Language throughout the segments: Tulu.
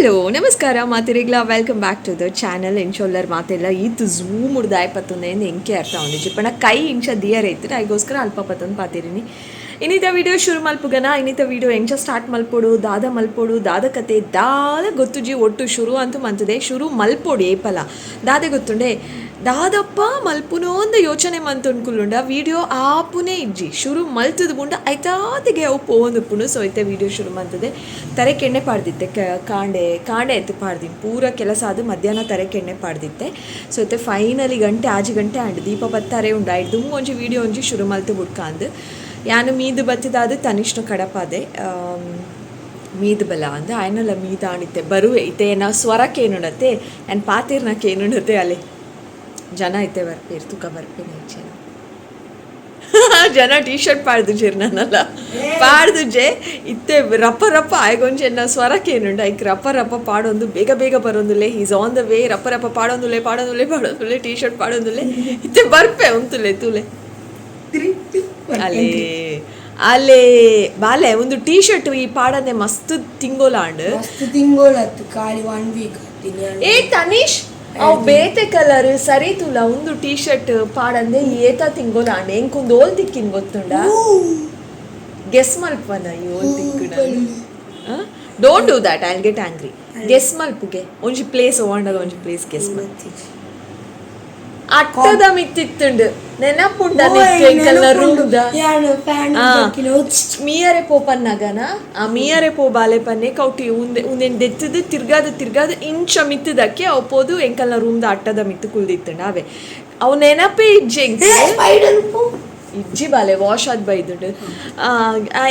ಹಲೋ ನಮಸ್ಕಾರ ಮಾತೆರೆಗ್ಲ, welcome back to the channel. ಎಂಚೊಲ್ಲರ್ ಮಾತೆಲ್ಲ? ಈತ್ ಝೂಮ್ ದಾಯ ಪತ್ತೊಂದೆ ಎಂಕೆ ಅರ್ಥ ಉಂಡು ಪಂಡ ಕೈ ಇಂಚ ದಿಯರ್ ಐತ್ರಿ, ಐಗೋಸ್ಕರ ಅಲ್ಪ ಪತ್ತೊಂದು ಪಾತಿರಿನಿ. ಇನ್ನಿತ ವಿಡಿಯೋ ಶುರು ಮಲ್ಪುಗನ. ಇನ್ನಿತ ವಿಡಿಯೋ ಎಂಚ ಸ್ಟಾರ್ಟ್ ಮಲ್ಪೊಡು, ದಾದ ಮಲ್ಪೊಡು, ದಾದ ಕತೆ ದಾದ ಗೊತ್ತುಜಿ. ಒಟ್ಟು ಶುರು ಅಂತೂ ಮಂತದೆ. ಶುರು ಮಲ್ಪೊಡು ಏಪಲ ದಾದೆ ಗೊತ್ತುಂಡೆ, ದಾದಪ್ಪ ಮಲ್ಪುನೋಂದು ಯೋಚನೆ ಮಂತುನ್ಕುಲುಂಡ ವಿಡಿಯೋ ಆಪುನೇ ಇಜ್ಜಿ. ಶುರು ಮಲ್ತದ ಬುಂಡ ಐತಾತಿಗೆ ಅವು ಪೋವೊಂದುಪ್ಪುಂಡು. ಸೊ ಇತ್ತೆ ವಿಡಿಯೋ ಶುರು ಮಂತದೆ. ತರೆಕ್ ಎಣ್ಣೆ ಪಾಡ್ದಿತ್ತೆ. ಕಾಂಡೆ ಕಾಂಡೆ ಎತ್ತು ಪಾಡ್ದಿನಿ. ಪೂರ ಕೆಲಸ ಆದ್ ಮಧ್ಯಾಹ್ನ ತರೆಕ್ ಎಣ್ಣೆ ಪಾಡ್ದಿತ್ತೆ. ಸೊ ಇತ್ತೆ ಫೈನಲಿ ಗಂಟೆ 6 ಗಂಟೆ ಆಂಡ್. ದೀಪ ಪತ್ತಾರೆ ಉಂಡು. ಐಟ್ ದುಂಬು ಒಂಜಿ ವಿಡಿಯೋ ಒಂಜಿ ಶುರು ಮಲ್ತು ಬುಡ್ಕಾಂದು ಯಾನು ಮೀದು ಬತ್ತಿದಾದ ತನಿಷ್ನ ಕಡಪಾದೆ. ಮೀದ್ ಬಲ ಅಂದ್ ಆಯ್ನಲ ಮೀದಾಣಿತ್ತೆ ಬರುವೆ. ಇತ್ತೆ ಏನ ಸ್ವರಕ್ಕೇನುಂಡತ್ತೆ, ಆ್ಯಂಡ್ ಪಾತಿರ್ನಕ್ಕೇನುಂಡತ್ತೆ. ಅಲೆ ಜನ ಇತ್ತೆ ಬರ್ಪೇರು, ತೂಕ ಬರ್ಪೇನೆ ಇಚ್ಚೇನ. ಜನ ಟೀ ಶರ್ಟ್ ಪಾಡ್ದುಜೆರ್, ನನ್ನಲ್ಲ ಪಾಡ್ದುಜೆ. ಇತ್ತೆ ರಪ್ಪ ರಪ್ಪ ಆಯ್ಗೊಂಜಿ ಎನ್ನ ಸ್ವರಕ್ಕೇನುಂಡು, ಐಕ್ ರಪ್ಪ ರಪ್ಪ ಪಾಡೊಂದು ಬೇಗ ಬೇಗ ಬರೋಂದುಲ್ಲೆ. He's on the way. ರಪ್ಪ ರಪ್ಪ ಪಾಡೊಂದುಲ್ಲೆ, ಪಾಡೊಂದುಲ್ಲೆ, ಪಾಡೊಂದುಲ್ಲೆ, ಟೀ ಶರ್ಟ್ ಪಾಡೊಂದುಲ್ಲೆ. ಇತ್ತೆ ಬರ್ಪೆ, ಉಂತುಲೆ, ತೂಲೆ. ಅಲೇ ಅಲೇ ಬಾಲೆ, ಒಂದು ಟೀ ಶರ್ಟ್ ಈ ಪಾಡಂದೆ ಮಸ್ತ್ ತಿಂಗೋಲಾಂಡ್. ಮಸ್ತ್ ತಿಂಗೋಲತ್ತು, ಖಾಲಿ ಒನ್ ವೀಕ್. ಏ ತನಿಷ್, ಅವು ಬೇತೆ ಕಲರ್ ಸರಿ ತುಲ. ಒಂದು ಟೀ ಶರ್ಟ್ ಪಾಡಂದೆ ಏತ ತಿಂಗೋಲಾಂಡ್. ಎಂಕೊಂದು ಓಲ್ ತಿಕ್ಕಿನ್ ಗೊತ್ತುಂಡ? ಗೆಸ್ ಮಲ್ಪನ ಈ ಓಲ್ ತಿಕ್ಕುನ. Don't do that, I get angry. Guess ಮಲ್ಪುಗೆ ಒಂಜಿ ಪ್ಲೇಸ್ ಓಂಡದ ಒಂಜಿ ಪ್ಲೇಸ್ ಗೆಸ್ ಮಲ್ಪು. ಅಟ್ಟದ ಮಿತ್ತಿತ್ತುಂಡು, ನೆನಪುಂಡ? ರೂಮ್ದ ಮೀಯರೆ ಪೋ ಪನ್ನಗನ, ಆ ಮೀಯರೆ ಪೋ ಬಾಲೆ ಪನ್ನೆ ಕೌಟಿ ಉಂದೆ ಉಂದೆನ್ ದೆತ್ತದು ತಿರ್ಗಾದ ತಿರ್ಗಾದ ಇಂಚ ಮಿತ್ತದಕ್ಕೆ ಅವು ಪೋದು ಎಂಕಲ್ನ ರೂಮ್ದ ಅಟ್ಟದ ಮಿತ್ತು ಕುಲ್ದಿತ್ತುಂಡ. ಅವೆ ಅವು ನೆನಪೇ ಇಜ್ಜಿ ಎಂಕ್. ಇಜ್ಜಿ ಬಾಲೆ, ವಾಶ್ ಆದ್ ಬೈದುಂಡು.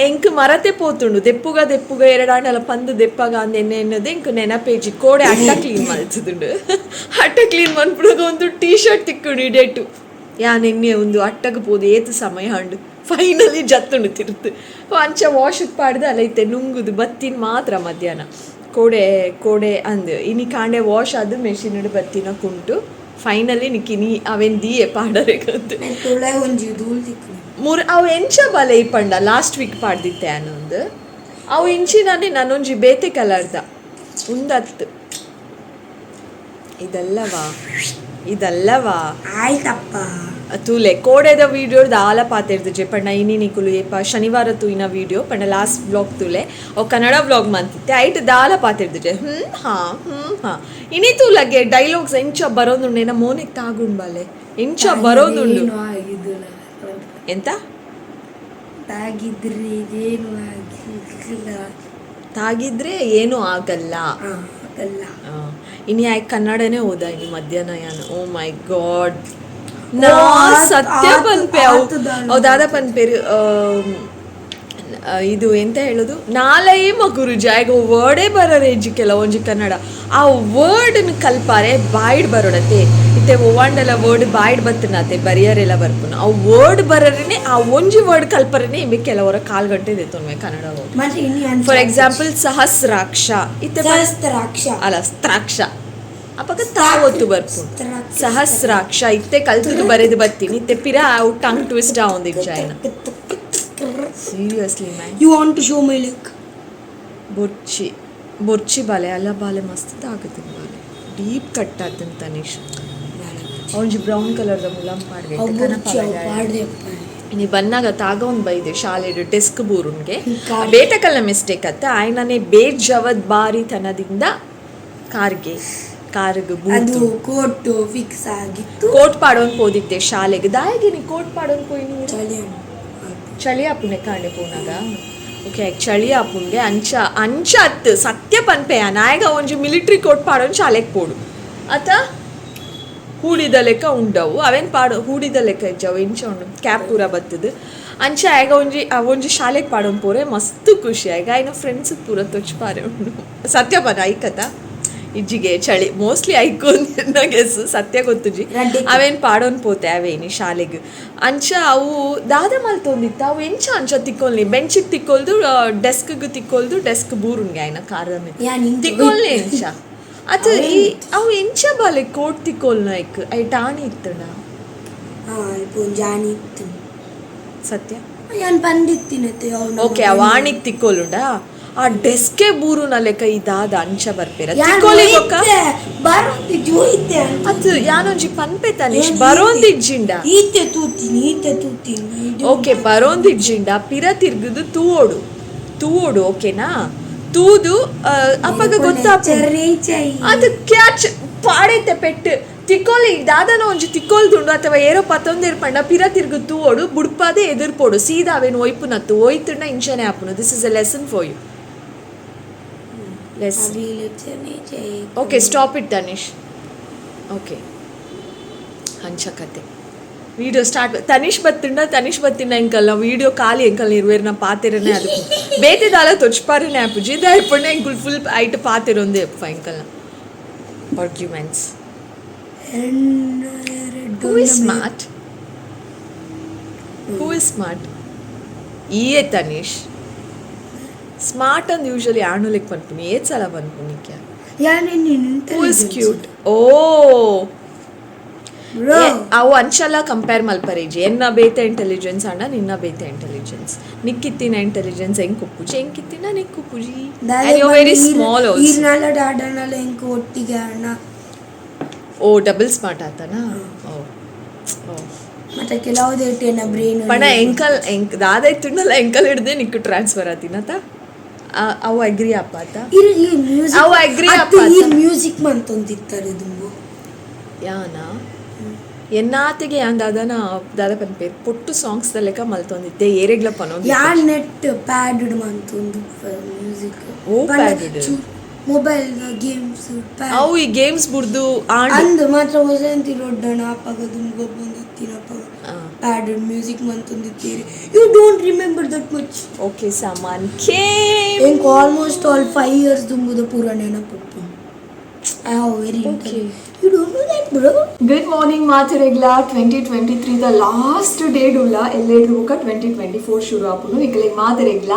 ಎಂಕ್ ಮರತೆ ಪೋತುಂಡು. ದೆಪ್ಪುಗ ದೆಪ್ಪುಗ ಎರಡಾಂಡಲ ಪಂದು ದೆಪ್ಪಗ ಅಂದ್ ಎನ್ನೆ ಎನ್ನದು ಎಂಕ್ ನೆನಪೇ ಇಜ್ಜಿ. ಕೋಡೆ ಅಟ್ಟ ಕ್ಲೀನ್ ಮಲ್ತದುಂಡು. ಅಟ್ಟ ಕ್ಲೀನ್ ಮನ್ಪುನಗ ಒಂದು ಟೀ ಶರ್ಟ್ ತಿಕ್ಕುಂಡು ಇಡೇಟು. ಯಾನ್ ಎನ್ನೆ ಒಂದು ಅಟ್ಟಗ ಪೋದು ಏತ್ ಸಮಯ ಅಂಡು, ಫೈನಲಿ ಜತ್ತುಂಡು ತಿರ್ತು. ಅಂಚ ವಾಶ್ ಪಾಡ್ದು ಅಲ್ಲ ಇತ್ತೆ ನುಂಗುದು ಬತ್ತಿನ ಮಾತ್ರ. ಮಧ್ಯಾಹ್ನ ಕೋಡೆ ಕೋಡೆ ಅಂದ್ ಇನಿ ಕಾಂಡೆ ವಾಶ್ ಆದ್ ಮೆಷಿನ್ ಬತ್ತಿನ ಕುಂಟು ಫೈನಲಿ ನಿಕ್ಕಿನಿ ಅವೆನ್ ದಿಯೆ ಪಾಡರೆ ಕಂತು. ತುಳೆ ಒಂಜಿ ಧೂಳ್ ತಿಕ್ಕು. ಮುರ್ ಅವು ಎಂಚ ಬಲೆ ಈ ಪಂಡ ಲಾಸ್ಟ್ ವೀಕ್ ಪಾಡ್ದಿತ್ತೆ ಅನ್ನೊಂದು. ಅವು ಇಂಚಿನಾನೆ ನಾನೊಂಜಿ ಬೇತೆ ಕಲರ್ದ ಉಂದತ್ತು. ಇದಲ್ಲವಾ, ಇದಲ್ಲವಾ? ಆಯ್ತಪ್ಪ. ತೂಲೆ, ಕೋಡೆದ ವೀಡಿಯೋ ದಾಲ ಪಾತೆರ್ದು ಪಂಡ ಇನಿ ನಿಕುಲು ಏಪ ಶನಿವಾರ ತೂಯಿನ ವೀಡಿಯೋ ಪಂಡ ಲಾಸ್ಟ್ ವ್ಲಾಗ್ ತೂಲೆ. ಅವು ಕನ್ನಡ ವ್ಲಾಗ್ ಮಂತಿತ್ತೆ. ಐಟ್ ದಾಲ ಪಾತೆರ್ದುಜೆ. ಹ್ಮ್ ಹಾ ಹ್ಮ್ ಹಾ. ಇನಿ ತೂಲಗೆ ಡೈಲಾಗ್ಸ್ ಎಂಚ ಬರೋದುಂಡು. ಮೋನೆಗ್ ತಾಗುಂಡ್ ಬಾಲೆ, ಎಂಚ ಬರೋದುಂಡು. ಏನು ಆಗಿದ್ದಿಲ್ಲ. ಎಂತ? ತಾಗಿದ್ರೆ ಇದೇನು ಆಗಿಲ್ಲ. ತಾಗಿದ್ರೆ ಏನೂ ಆಗಲ್ಲ. ಆಗಲ್ಲ. ಇನಿ ಆಯ್ ಕನ್ನಡನೇ ಓದ ಇನಿ ಮಧ್ಯಾಹ್ನ ಯಾನು. ಓ ಮೈ ಗಾಡ್, ನಾ ಸತ್ಯ ಪನ್ಪೆ ಅವು. ಅವು ದಾದ ಪನ್ಪೇರು, ಇದು ಎಂತ ಹೇಳೋದು, ನಾಲೈ ಮಗುರು ಜಾಯ್ಗ ವರ್ಡೇ ಬರರೆ ಇಜ್ಜಿ ಕೆಲವೊಂಜಿ ಕನ್ನಡ. ಆ ವರ್ಡ್ನ ಕಲ್ಪಾರೆ ಬಾಯ್ಡ್ ಬರೋಡತೆ. ಇತ್ತೆ ಒವಾಂಡಲ ವರ್ಡ್ ಬಾಯ್ಡ್ ಬತ್ತನಾತೆ, ಬರಿಯರೆಲ್ಲ ಬರ್ಪುನ. ಆ ವರ್ಡ್ ಬರರೇನೆ, ಆ ಒಂಜಿ ವರ್ಡ್ ಕಲ್ಪರೇನೆ ಇಮೆ ಕೆಲವರ ಕಾಲ್ ಗಂಟೆ ದೆತ್ತೊನ್ವೆ ಕನ್ನಡ ವರ್ಡ್. ಮತ್ತೆ ಇನಿ ಫಾರ್ ಎಕ್ಸಾಂಪಲ್ ಸಹಸ್ರಾಕ್ಷ ಇತ್ತೆ ಸಹಸ್ರಾಕ್ಷ. ಅಲ್ಲ, ಸ್ತ್ರಾಕ್ಷ. ಅಪಗ ತಾವೊತ್ತು ಬರ್ಪುಂಡು. ಸಹಸ್ರಾಕ್ಷ ಇತ್ತೆ ಕಲ್ತುದು ಬರೆದು ಬತ್ತೀನಿ. ಇತ್ತೆ ಪಿರ ಅವು ಟಂಗ್ ಟ್ವಿಸ್ಟ್ ಆವೊಂದಿಜ್ಜ ಆಯ್ನ. Seriously man. You want to show my leg? ಬೊರ್ಚಿ ಬೊರ್ಚಿ ಬಾಲೆ. ಅಲ್ಲ ಬಾಲೆ, ಮಸ್ತ್ ಆಗುತ್ತೆ ಬಾಲೆ. ಡೀಪ್ ಕಟ್ ಆತನ್ ತನಿಷ್. ಒಂಜಿ ಬ್ರೌನ್ ಕಲರ್ದ ಮುಲಂ ಪಾಡ್ಗೆ. ನೀ ಬನ್ನಾಗ ತಾಗ ಒಂದು ಬೈದೆ ಶಾಲೆಡ್ ಡೆಸ್ಕ್ ಬೂರುನ್ಗೆ. ಬೇಟಕಲ್ನ ಮಿಸ್ಟೇಕ್ ಅತ್ತ, ಆಯ್ನನೆ ಬೇಜವದ್ ಬಾರಿತನದಿಂದ ಕಾರ್ಗೆ ಕಾರ್ಗ್ ಅದು ಕೋಟ್ ಫಿಕ್ಸ್ ಆಗಿತ್ತು. ಕೋಟ್ ಪಾಡೋನ್ ಪೋದಿತ್ತೆ ಶಾಲೆಗೆ. ದಾಯಗೆ ನೀ ಕೋಟ್ ಪಾಡೋನ್ ಪೋಯಿ ನೀ? ಚಳಿ. ಚಳಿ ಆಪುನೆ ಕಾಂಡೆ ಪೋನಾಗ. ಓಕೆ, ಚಳಿ ಆಪುನ್ಗೆ. ಅಂಚ ಅಂಚ ಅತ್ತು ಸತ್ಯ ಪನ್ಪೆಯ. ನಾಯಗ ಒಂಜಿ ಮಿಲಿಟ್ರಿ ಕೋಟ್ ಪಾಡೋನ್ ಶಾಲೆಗೆ ಪೋಡು ಅತ. ಹೂಡಿದ ಲೆಕ್ಕ ಉಂಡವು ಅವೇನ್ ಪಾಡು, ಹೂಡಿದ ಲೆಕ್ಕ ಇಜ್ಜ ಅವು, ಎಂಚ ಉಂಡು, ಕ್ಯಾಪ್ ಪೂರ ಬತ್ತದು. ಅಂಚ ಆಗ ಒಂಜಿ ಒಂಜಿ ಶಾಲೆಗೆ ಪಾಡೋನ್ ಪೋರೆ ಮಸ್ತ್ ಖುಷಿ. ಆಗ ಆಯ್ನ ಫ್ರೆಂಡ್ಸ್ ಪೂರ ತೊಚ್ಪಾರೆ ಉಂಡು. ಸತ್ಯ ಪನ ಐಕತ ಇಜ್ಜಿಗೆ ಚಳಿ ಮೋಸ್ಟ್ಲಿ ಐಕೊಂದು ಗೆಸ್. ಸತ್ಯ ಗೊತ್ತುಜಿ. ಅವೇನ್ ಪಾಡೋನ್ ಪೋತೆ ಅವೇನಿ ಶಾಲೆಗ್. ಅಂಚ ಅವು ದಾದ ಮಲ್ತೊಂದಿತ್ತ ಅವು, ಎಂಚ ಅಂಚ ತಿಕ್ಕೊಲ್ನಿ, ಬೆಂಚಿಗೆ ತಿಕ್ಕೊಲ್ದು ಡೆಸ್ಕ್ಗೆ ತಿಕ್ಕೊಲ್ದು ಡೆಸ್ಕ್ ಬೂರುನ್ಗೆ ಆಯ್ನ ಕಾರದ ತಿಕ್ಕೊಲ್ನಿ ಎಂಚ ಅತ ಈ ಅವು ಎಂಚ ಬಾಲೆ ಕೋಟ್ ತಿಕ್ಕೊಲ್ನ ಐಕ್ I ಟಾಣಿ ಇತ್ತಣ. ಜಾಣಿ ಇತ್ತು. ಸತ್ಯ. ಯಾನ್ ಬಂದಿತ್ತಿನತೆ. ಓಕೆ, ಅವು ಆಣಿಗ್ ತಿಕ್ಕೊಲುಂಡ. ಆ ಡೆಸ್ಕೆ ಬೂರುನ ಲೆಕ್ಕ ಈ ದಾದ ಅಂಚ ಬರ್ಪೇರ ತಿಕ್ಕೊಲಿ ಬೊಕ್ಕ ಬರೋಂದಿಜ್ಜಿ ಹೋಯ್ತೆ. ಅತ್ ಯಾನೊಂಜಿ ಪನ್ಪೆ ತನಿಷ್, ಬರೋಂದಿಜ್ಜಿಂಡ. ಈತೆ ತೂತೀನಿ, ಈತೆ ತೂತೀನಿ. ಓಕೆ, ಬರೋಂದಿಜ್ಜಿಂಡ ಪಿರ ತಿರ್ಗುದು ತೂವೋಡು, ತೂವೋಡು, ಓಕೆನಾ? ತೂದು ಅಪ್ಪಗ ಗೊತ್ತಾಪುಂಡು. ಅದು ಕ್ಯಾಚ್ ಪಾಡೈತೆ ಪೆಟ್ಟು ತಿಕ್ಕೊಲಿ. ದಾದನ ಒಂಜಿ ತಿಕ್ಕೊಲ್ದುಂಡು ಅಥವಾ ಏರೋ ಪತ್ತೊಂದೇರು ಪಂಡ ಪಿರ ತಿರ್ಗು ತೂವೋಡು, ಬುಡ್ಪಾದೆ ಎದುರ್ಪೋಡು. ಸೀದಾ ಅವೇನು ಒಯ್ಪುನತ್ತು ಒಯ್ತುಂಡ ಇಂಚನೆ ಆಪುನು. This is a lesson for you, lesson. Okay, stop it Tanish. Okay, ಅಂಚ ಕತೆ. Video start. ತನಿಷ್ ಬತ್ತಿಂಡ, ತನಿಷ್ ಬತ್ತಿಂಡ ಎಂಕಲ್ನ ವಿಡಿಯೋ ಖಾಲಿ. ಎಂಕಲ್ ಇರುವೇರ್ನ ಪಾತೆರನೆ ಅದು ಬೇತೆ ದಾಲ ತೊಚ್ಪಾರನೆ ಆಪುಜಿ. ದಾಯಪಂಡ ಎಂಕುಲ್ ಫುಲ್ ಐಟ್ ಪಾತೆರೊಂದೇ ಅಪ್ಪ ಎಂಕಲ್ನ arguments. Who is smart? Who is smart? ಈಯೇ ತನಿಷ್ ಸ್ಮಾರ್ಟ್ ಅಂದ್ ಯೂಶಲಿ ಆಣುಲೆಕ್ ಪನ್ಪುನಿ. ಏತ್ ಸಲ ಪನ್ಪುನಿಕ್ಯ? Who is cute? O. Bro. ಅವು ಅಂಚಲ ಕಂಪೇರ್ ಮಲ್ಪರೇಜಿ. ಎನ್ನ ಬೇತೆ ಇಂಟೆಲಿಜೆನ್ಸ್ ಅಣ್ಣ, ನಿನ್ನ ಬೇತೆ ಇಂಟೆಲಿಜೆನ್ಸ್. ನಿಕ್ಕಿತ್ತಿನ ಇಂಟೆಲಿಜೆನ್ಸ್ ಎಂಕ್ ಉಪ್ಪುಜಿ, ಎಂಕಿತ್ತಿನ ನಿಕ್ ಉಪ್ಪುಜಿ. You very small also. ಈರ್ನಾಲ ಡಾಡನಾಲ ಎಂಕ್ ಒಟ್ಟಿಗೆ ಅಣ್ಣ. ಓ, ಡಬಲ್ ಸ್ಮಾರ್ಟ್ ಆತನಾ? ಓ ಓ. ಮತ್ತೆ ಕೆಲವುದೇಟೇನ ಬ್ರೈನ್. ಪಣ ಎಂಕಲ್ ಎಂಕ್ ದಾದ ಇತ್ತುಂಡಲ್ಲ ಎಂಕಲ್ ಹಿಡ್ದೆ ನಿಕ್ಕು ಟ್ರಾನ್ಸ್ಫರ್ ಆತಿನತ. ಅವು ಅಗ್ರಿ ಅಪ್ಪ ಆತ? ಈ ಮ್ಯೂಸಿಕ್. ಅವು agree ಅಪ್ಪ. ಈ ಮ್ಯೂಸಿಕ್ ಮಂತೊಂದಿತ್ತಾರೆ ದುಂಬು. ಯಾನ ಎನ್ನಾತಿಗೆ ಯಾನ್ ದಾದನ ದಾದ ಪನ್ಪೇರ್ ಪೊಟ್ಟು ಸಾಂಗ್ಸ್ ದ ಲೆಕ್ಕ ಮಲ್ತೊಂದಿತ್ತೆ, ಏರೆಗ್ಲ ಪನೊಂದಿತ್ತೆ. ಯಾನ್ ನೆಟ್ ಪ್ಯಾಡ್ ಮಂತೊಂದು ಮ್ಯೂಸಿಕ್. ಓ, padded. Mobile games. ಅವು ಈ ಗೇಮ್ಸ್ ಬುಡ್ದು ಆಂಡ್. ಅಂದ್ ಮಾತ್ರ ವಸಂತಿ ರೊಡ್ಡಣ ಅಪ್ಪಗ ದುಂಬು ಗೊಬ್ಬೊಂದಿತ್ತಿನ ಅಪ್ಪಗ ಪ್ಯಾಡ್ ಮ್ಯೂಸಿಕ್ ಮಂತೊಂದಿತ್ತೀರಿ. You don't remember that much. Okay, ಸಾಮಾನ್ ಕೇಮ್. ಎಂಕ್ ಆಲ್ಮೋಸ್ಟ್ ಆಲ್ 5 ಇಯರ್ಸ್ ದುಂಬುದ ಪೂರ ನೆನಪುಪ್ಪು. I have very You don't know that, bro. Good morning ಮಾತೆರೆಗ್ಲ. 2023 the last date ಉಲ್ಲ ಎಲ್ಲೆಡ್ದು ಬೊಕ 2024 ಶುರು ಆಪುಂಡು. ನಿಕಲೆಗ್ ಮಾತೆರೆಗ್ಲ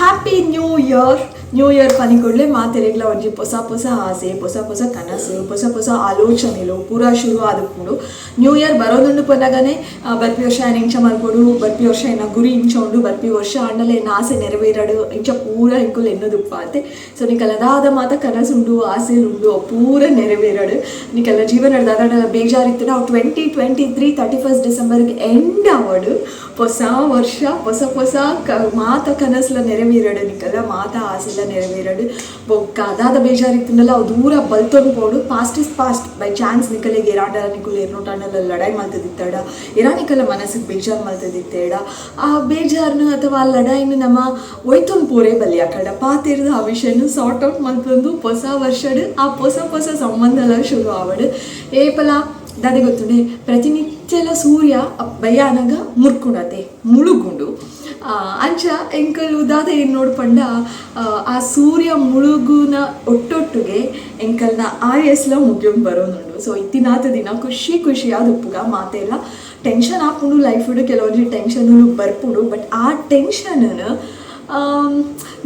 happy new year. New year ಪನಿಕೊಡ್ಲೆ ಮಾತೆರೆಗ್ಲ ಒಂಜಿ ಪೊಸ ಪೊಸ ಆಸೆ, ಪೊಸ ಪೊಸ ಕನಸು, ಪೊಸ ಪೊಸ ಆಲೋಚನೆಲು ಪೂರ ಶುರು ಆದುಪ್ಪುಂಡು. ನ್ಯೂ ಇಯರ್ ಬರೋದುಂಡು ಪನ್ನಗನೆ ಬರ್ಪಿ ವರ್ಷ ಏನ್ ಇಂಚ ಮಲ್ಪೊಡು, ಬರ್ಪಿ ವರ್ಷ ಎನ್ನ ಗುರಿ ಇಂಚ ಉಂಡು, ಬರ್ಪಿ ವರ್ಷ ಆಂಡಲ ಎನ್ನ ಆಸೆ ನೆರವೇರಡು, ಇಂಚ ಪೂರ ಎಂಕುಲು ಎನ್ನುದುಪ್ಪಾತೆ. ಸೊ ನಿಕಲ ದಾದ ಮಾತ ಕನಸುಂಡು, ಆಸೆಲುಂಡು, ಅವು ಪೂರ ನೆರವೇರಡು. ನಿಕಲ ಜೀವನ ದಾದಾಂಡಲ ಬೇಜಾರಿತ್ತು ನಾವು 2023 31 ಡಿಸೆಂಬರ್ಗೆ ಎಂಡ್ ಆವಡು. ಹೊಸ ವರ್ಷ, ಹೊಸ ಹೊಸ ಮಾತ ಕನಸುಲ ನೆರವೇರಡು, ನಿಕಲ ಮಾತ ಆಸೆಲ ನೆರವೇರಡು. ಬೊಕ್ಕ ಅದಾದ ಬೇಜಾರಿತ್ತುಂಡಲ ಅವು ದೂರ ಬಲ್ತೊಂದು ಪೋಡು. Past is past. By chance ನಿಕಲೆಗ್ ಏರಾಂಡಲ ನಿಕುಲು ಏರ್ನೋಟಾಂಡಲ ಲಡಾಯಿ ಮಲ್ತದಿತ್ತಡ, ಏರಾ ನಿಕಲ ಮನಸ್ಸಿಗೆ ಬೇಜಾರು ಮಲ್ತದಿತ್ತೇಡ, ಆ ಬೇಜಾರ್ನು ಅಥವಾ ಆ ಲಡಾಯಿನ ನಮ್ಮ ಒಯ್ತೊಂದು ಪೋರೆ ಬಲ್ಲಿ. ಆ ಕಡೆ ಪಾತೆರ್ದು ಆ ವಿಷಯನು ಸಾರ್ಟ್ ಔಟ್ ಮಲ್ತೊಂದು ಹೊಸ ವರ್ಷಡ್ ಆ ಹೊಸ ಹೊಸ ಸಂಬಂಧಲ ಶುರು ಆವಡು. ಏಪಲ ದಾದೆ ಗೊತ್ತುಂಡೆ, ಪ್ರತಿನಿತ್ಯಲ ಸೂರ್ಯ ಬಯ್ಯಾನಗ ಮುರ್ಕುಂಡತೆ ಮುಳುಗುಂಡು. ಅಂಚ ಎಂಕಲು ದಾದ ಏನು ನೋಡು ಪಂಡ, ಆ ಸೂರ್ಯ ಮುಳುಗುನ ಒಟ್ಟೊಟ್ಟುಗೆ ಎಂಕಲ್ನ ಆಯಸ್ಲ ಮುಗಿಯೊಂದು ಬರೋನುಂಡು. ಸೊ ಇತ್ತಿನಾತ ದಿನ ಖುಷಿ ಖುಷಿಯಾದ ಉಪ್ಪುಗ ಮಾತೆಲ್ಲ. ಟೆನ್ಷನ್ ಆಪುಂಡು ಲೈಫ್, ಕೆಲವೊಂಜಿ ಟೆನ್ಷನ್ ಬರ್ಪುಂಡು. ಬಟ್ ಆ ಟೆನ್ಷನ್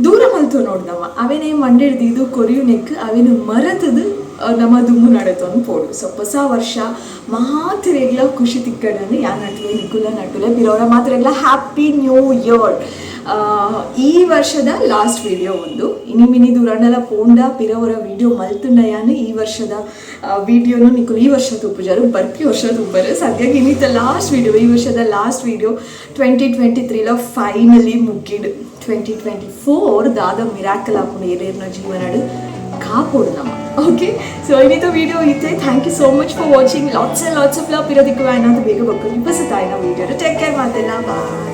ದೂರ ಮಲ್ತು ನೋಡ್ದಮ್ಮ ಅವೇನೇ ಮಂಡೆಡ್ದು ಇದು ಕೊರಿಯುನೆಕ್ ಅವೇನು ಮರತದು ನಮ್ಮ ದುಂಬು ನಡತೊಂದು ಪೋಡು. ಸೊ ಹೊಸ ವರ್ಷ ಮಾತೆರೆಗ್ಲ ಖುಷಿ ತಿಕ್ಕಡನ್ನು ಯಾನ್ ನಟುವೆ, ನಿಕುಲ ನಟುಲೆ. ಬಿರೋರ ಮಾತೆರೆಗ್ಲ ಹ್ಯಾಪಿ ನ್ಯೂ ಇಯರ್. ಈ ವರ್ಷದ ಲಾಸ್ಟ್ ವಿಡಿಯೋ ಒಂದು. ಇನಿ ಮಿನಿ ದೂರಂಡಲ ಪೋಂಡ ಪಿರವರ ವಿಡಿಯೋ ಮಲ್ತುಂಡ ಯಾನ್. ಈ ವರ್ಷದ ವಿಡಿಯೋನು ನಿಕುಲು ಈ ವರ್ಷ ತೂಪುಜಾರು, ಬರ್ಪಿ ವರ್ಷ ತೂಪರು. ಸದ್ಯಕ್ಕೆ ಇನ್ನಿತ್ತ ಲಾಸ್ಟ್ ವಿಡಿಯೋ, ಈ ವರ್ಷದ ಲಾಸ್ಟ್ ವಿಡಿಯೋ. 2023ಲ ಫೈನಲಿ ಮುಗ್ಗಿಡ್. 2024 ದಾದ ಮಿರಾಕಲ್ ಆಪುಂಡು ಏರೇರ್ನ ಜೀವನಡು ಕಾಪೋಡು ನಮ್ಮ. ಓಕೆ, ಸೊ ಇನ್ನಿತ ವಿಡಿಯೋ ಇತ್ತೆ. Thank you so much for watching. Lots and lots of love. ಇರೋದಕ್ಕೆ ಬೇಗ ಬಕ್ಕು ನಿಪ್ಪಸ ತಾಯಿನ ವಿಡಿಯೋ. ಟೇಕ್ ಕೇರ್ ಮಾತೆಲ್ಲ, ಬಾಯ್.